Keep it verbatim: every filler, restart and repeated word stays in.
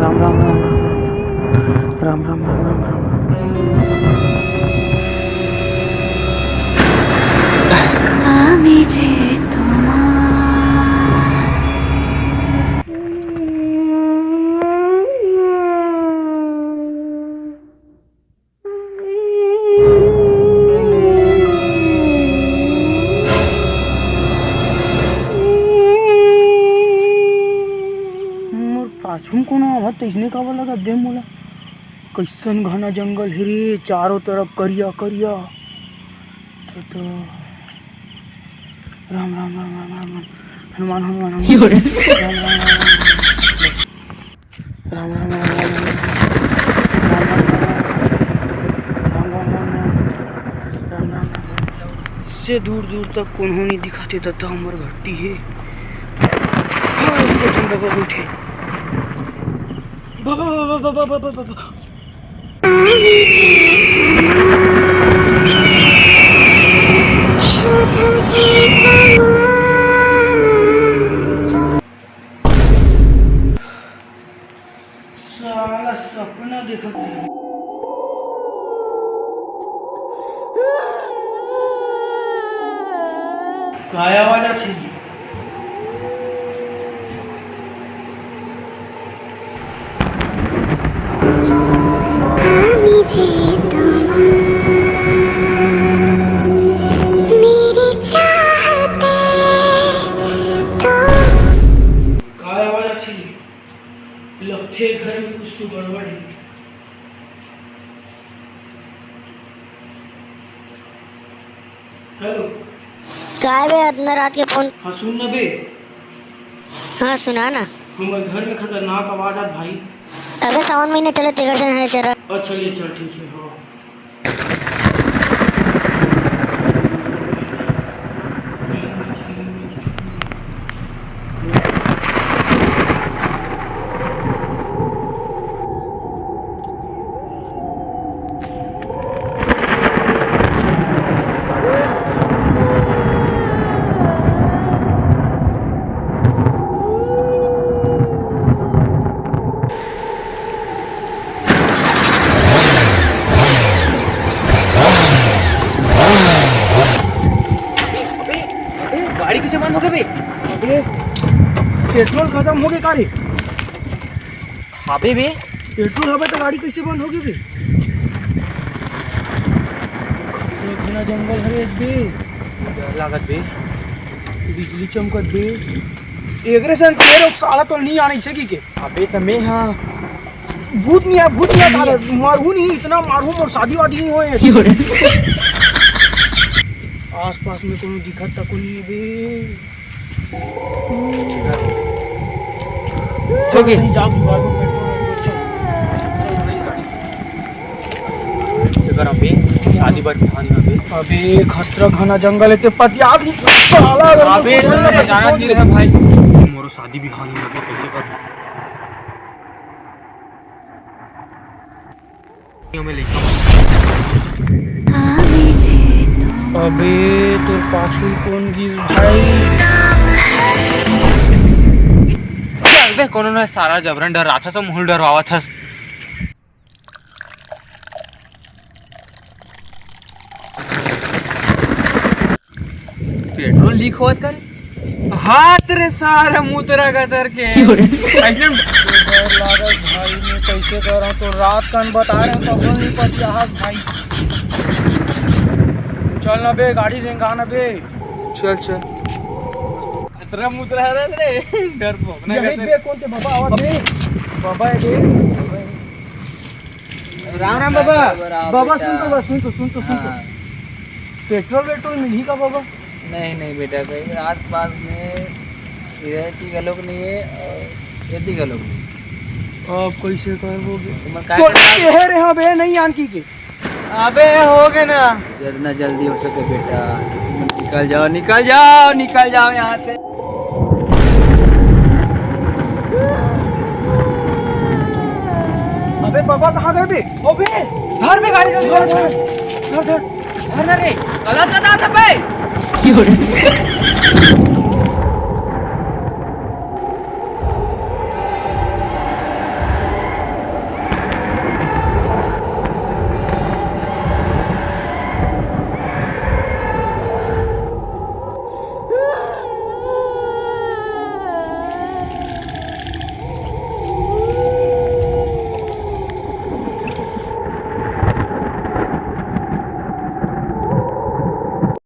राम राम राम राम। राम राम राम राम राम। আমি যে তোমার। मोर पाछू म कोनो आवत तइसने काबर लगत बे मोला? कइसन घना जंगल हे रे, चारों तरफ करिया करिया। तो, तो, राम, राम, राम, हनुमान, हनुमान, हनुमान। राम, राम, राम, राम, राम। राम, राम, राम, राम। राम, राम, राम, राम। राम, राम, राम, राम। राम, राम, राम, राम। से दूर दूर तक कोनो नइ दिखत हे, ददा हमर घट्टी हे। हाँ, ये तो बाबा बैठे। बाबा, बाबा, बाबा, बाबा, बाबा। साला सपना देखत हे। काय आवाज आथे? আমি যে তোমার, मेरी चाहते तो। काय आवाज आथे? लगथे घर में कुछ तो गड़बड़ हे। हेलो। काय बे, अतना रात के फोन? हाँ, सुन ना बे। हाँ, सुना ना। हमर घर में खतरनाक आवाज आत भाई। अबे, सावन महीना चले, तेकर से नहीं चल रहा। अच्छा, ले चल, ठीक है, हाँ। अबे, अबे, गाड़ी कइसे बंद होगे बे? अबे, पेट्रोल खतम होगे का रे? हाबे बे। पेट्रोल हवे त गाड़ी कइसे बंद होगे बे? घना जंगल हरे बे। डर लागत बे। बिजली चमकत बे। एकरे सन तेरे साला तो नहीं आने से की के। अबे त मैं हाँ। भूत नहीं आ, भूत नहीं आ, मारू नहीं, इतना मारू, मोर शादी वादी नहीं होए। आसपास में कोनो दिखत तक नहीं बे। चल के। कहीं जाओ, जुगाड़ को पेट्रोल वेट्रोल, चल। से कर अबे, शादी बर बिहान में अबे। अबे, खतरा घना जंगल हे, ते पतिया भी साला, अगर अबे, कुछ तो नहीं जाना सोच नहीं ले। रहा भाई। मोरो शादी बिहान में अबे, कैसे कर? अबे, तोर पाछू कोन गिस भाई? चल बे, कोनो ना सारा जबरन डराथस, मुहूं डरवावत हस। पेट्रोल लीक होवत करे। हाथ रे सारा मुतरा गतर के। क्यों रे? ऐसे डर लागत भाई, मैं कैसे करा? तो रात कन बता रहे हो, तो अपन नहीं पहुंचा हाथ भाई। चल ना बे, गाड़ी रेंगा ना बे। चल, चल। अतरा मुतरा रहा रे, डर पो। यही बे, कौन थे बाबा? आवाज दे। बाबा है बे। राम राम बाबा। बाबा, सुन तो, बस सुन तो, सुन तो, सुन तो। हाँ। पेट्रोल वेट्रोल मिलही का बाबा? नहीं, नहीं बेटा, कहीं आस पास में इधर की घलोक नहीं है और ये दी घलोक नहीं। अब कैसे करबो बे? तुमन काय तो करबो? ये है रे, हाँ बे, नहीं आन की के। अबे हो गए ना। जितना जल्दी हो सके बेटा, निकल जाओ, निकल जाओ, निकल जाओ यहाँ से। अबे बाबा, कहाँ गए बे? ओ बे, घर में गाड़ी, घर, घर, घर, घर, घर ना रे, गलत ना दादा बे।